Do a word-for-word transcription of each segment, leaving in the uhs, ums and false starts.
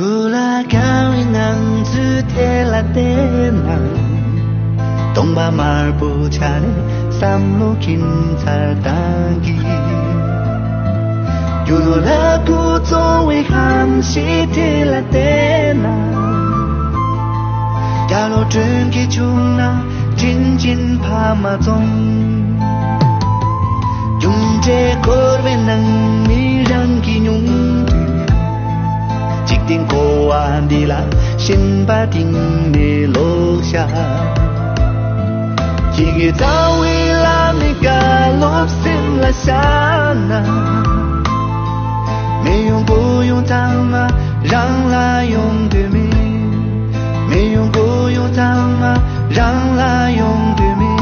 ལ་དགའ་བའི་སྣང་ཚུལ་དེ་ལ་བལྟས་ན། སྟོང་པ་དམར་པོ་ཆ་ནས་བསམ་བློ་འཁྱེར་ཚར་བཏང་གི། རྒྱུ་ནོར་ལ་སྐུ་གཙོ་བའི་ཧམ་ཤེས་དེ་ལ་བལྟས་ན། རྒྱ་ལོ་སྒྲོན་གྱི་ཆུང་ན་དྲིན་ཅན་ཕ་མ་བཙོང་། རྒྱུ་འབྲས་འཁོར་བའི་ནང་མི་རང་གི་སྙུང་དུས། འཇིག་རྟེན་འཁོར་བ་འདི་ལ་ཞེན་པ་གཏིང་ནས་ལོག་བཞག་ཡི་གེ་རྩ་བའི་བླ་མའི་བཀའ་སློབ་སེམས་ལ་བཞག་ན། མི་ཡོང་དགོས་ཡོང་ཚང་མ་རང་ལ་ཡོང་དོན་མེད། མི་ཡོང་དགོས་ཡོང་ཚང་མ་རང་ལ་ཡོང་དོན་མེད།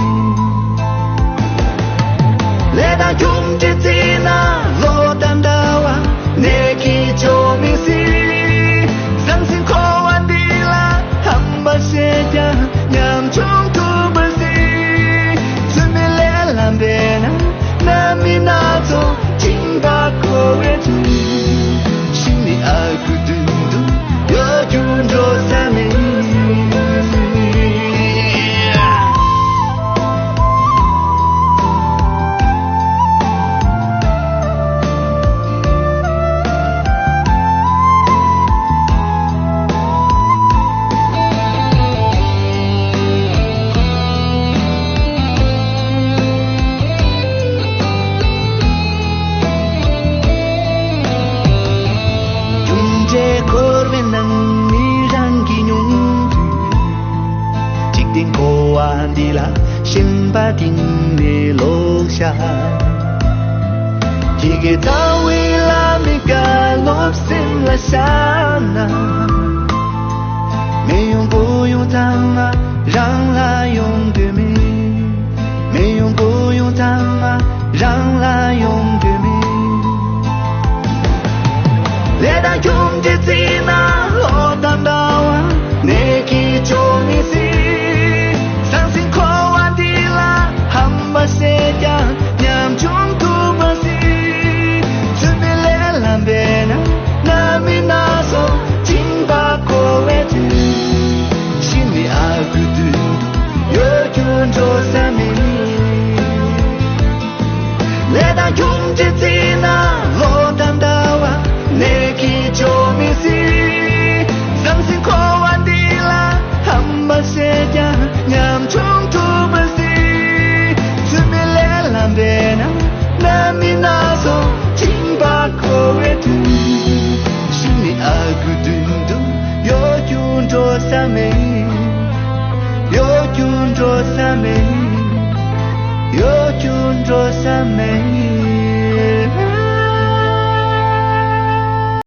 ལས་དང་རྒྱུ་འབྲས་བརྩིས་ན་ལོ་དང་ཟླ་བ་གནས་ཀྱི་ཆོ་མི་སྲིད། ཟང་ཟིང་འཁོར་བ་འདི་ལ་ཧམ་པ་བཤད་ཀྱང་ཉམ་ཆུང་ཐུབ་པ་སྲིད། ཚུལ་མིན་ལས་ལ་འབད་ན་རྣམ་སྨིན་སྣ་ཚོགས་སྦྱིན་པ་འཁོར་བའི་དུས། ཕྱི་མི་ཨ་ཁུ་དུན་དུ་གཡོ་སྒྱུ་འགྲོ་ས་མེད། རྒྱུ་འབྲས་འཁོར་བའི་ནང་མི་རང་གི་སྙུང་དུས། འཇིག་རྟེན་འཁོར་བ་འདི་ལ་ཞེན་པ་གཏིང་ནས་ལོག་བཞག་ཡི་གེ་རྩ་བའི་བླ་མའི་བཀའ་སློབ་སེམས་ལ་བཞག་ན། མི་ཡོང་དགོས་ཡོང་ཚང་མ་རང་ལ་ཡོང་དོན་མེད། མི་ཡོང་དགོས་ཡོང་ཚང་མ་རང་ལ་ཡོང་དོན་མེད། ལས་དང་རྒྱུ་འབྲས་བརྩིས་ན་ལོ་དང་ཟླ་བ་གནས་ཀྱི་ཆོ་མི་སྲིད། ཟང་ཟིང་འཁོར་བ་འདི་ལ་ཧམ་པ་བཤད་ཀྱང་ཉམ་ཆུང་ཐུབ་པ་སྲིད། ཚུལ་མིན་ལས་ལ་འབད་ན་རྣམ་སྨིན་སྣ་ཚོགས་སྦྱིན་པ་འཁོར་བའི་དུས། ཕྱི་མི་ཨ་ཁུ་དུན་དུ་གཡོ་སྒྱུ་འགྲོ་ས་མེད། ལས་དང་རྒྱུ་འབྲས་བརྩིས་ན་ལོ་དང་ཟླ་བ་གནས་ཀྱི་ཆོ་མི་སྲིད། ཟང་ཟིང་འཁོར་བ་འདི་ལ་ཧམ་པ་བཤད་ཀྱང་ཉམ་ཆུང་ཐུབ་པ་སྲིད། ཚུལ་མིན་ལས་ལ་འབད་ན་རྣམ་སྨིན་སྣ་ཚོགས་སྦྱིན་པ་འཁོར་བའི་དུས། ཕྱི་མི་ཨ་ཁུ་དུན་དུ་གཡོ་སྒྱུ་འགྲོ་ས་མེད། གཡོ་སྒྱུ་འགྲོ་ས་མེད། གཡོ་སྒྱུ་འགྲོ་ས་མེད།